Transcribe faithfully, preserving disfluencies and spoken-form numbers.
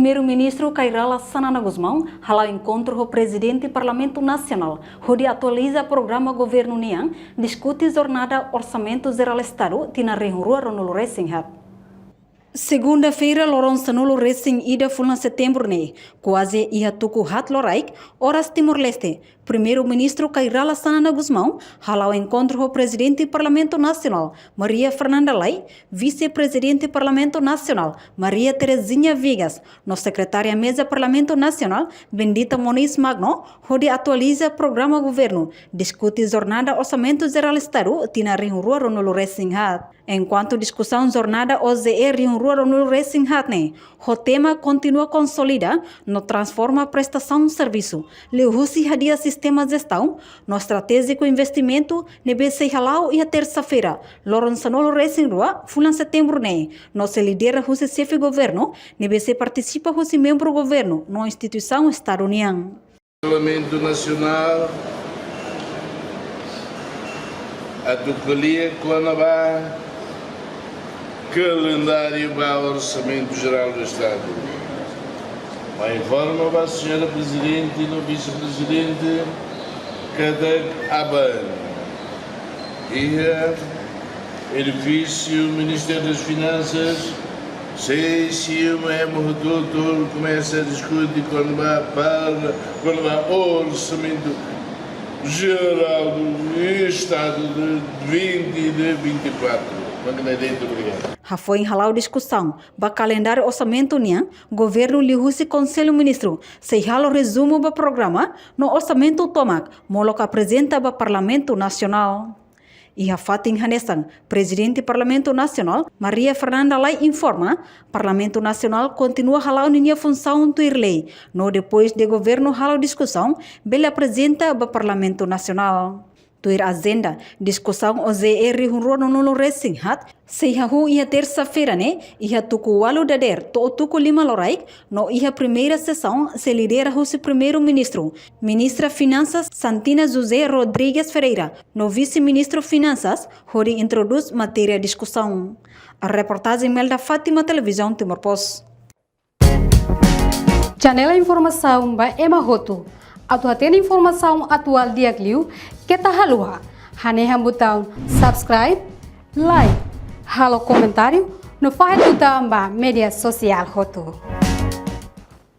Primeiru-Ministru Kay Rala Xanana Gusmão hala'o enkontru ho Prezidente Parlamentu Nasionál hodi atualiza programa governu nian, diskute jornada Orsamentu Jerál Estadu tinan rihun rua ruanulu resin haat. Segunda-feira, loron sanulu resin ida fulan Setembru ne'e, kuaze iha tuku haat loraik, oras Timor-Leste, Primeiru-Ministru Kay Rala Xanana Gusmão hala'o enkontru ho Prezidente Parlamentu Nasionál, Maria Fernanda Lay, Vise-Prezidente Parlamentu Nasionál, Maria Terezinha Viegas, no Sekretária Meza Parlamentu Nasionál, Bendita Moniz Magno, hodi atualiza programa governu, diskute jornada Orsamentu Jerál Estadu tinan rihun rua ruanulu resin haat. Enkuantu diskusaun jornada O J E rihun rua ruanulu resin haat ne'e, ho tema kontinua konsolida no transforma prestasaun servisu, liuhusi hadi'a sistema jestaun, no estratéjiku investimentu ne'ebé sei hala'o iha tersa-feira, loron sanulu resin rua fulan Setembru ne'e, no sei lidera husi xefe governu, ne'ebé sei partisipa husi membru governu no instituisaun Estadu nian. Parlamentu Nasionál atu ko'alia kona-ba kalendáriu ba Orsamentu Jerál do Estadu. Mai informa ba Señora Prezidente no Vise-Prezidente katak aban iha edifísiu Ministériu das Finansas, sei simu ema hotu-hotu komesa diskute kona-ba, para, kona-ba Orsamentu Jerál do Estadu de vinte de vinte e quatro. Mak ne'e de'it, obrigadu. Hafoin hala'o diskusaun ba kalendáriu orsamentu nian, governu liuhusi Konsellu Ministru sei halo rezumu ba programa no orsamentu tomak, molok aprezenta ba Parlamentu Nasionál. Iha fatin hanesan, Prezidente Parlamentu Nasionál, Maria Fernanda Lay informa, Parlamentu Nasionál kontinua hala'o ninia funsaun tuir lei, no depois de governu halo diskusaun, bele aprezenta ba Parlamentu Nasionál. Tuir ajenda, diskusaun O J E rihun rua ruanulu resin haat sei hahú iha tersa-feira ne'e, iha tuku ualu dadeer to'o tuku lima loraik, no iha primeira sesaun sei lidera husi Primeiru-Ministru, Ministra Finansas Santina José Rodrigues Ferreira, no Vise-Ministru Finansas, hodi introdús matéria diskusaun. Reportajen Melda Fátima, Televizaun Timor Post. Janela informasaun ba ema hotu. Atu hatene informasaun atuál di'ak liu, keta haluha hanehan butaun subscribe, like, halo komentáriu, no fahe tutan ba média sosiál hotu.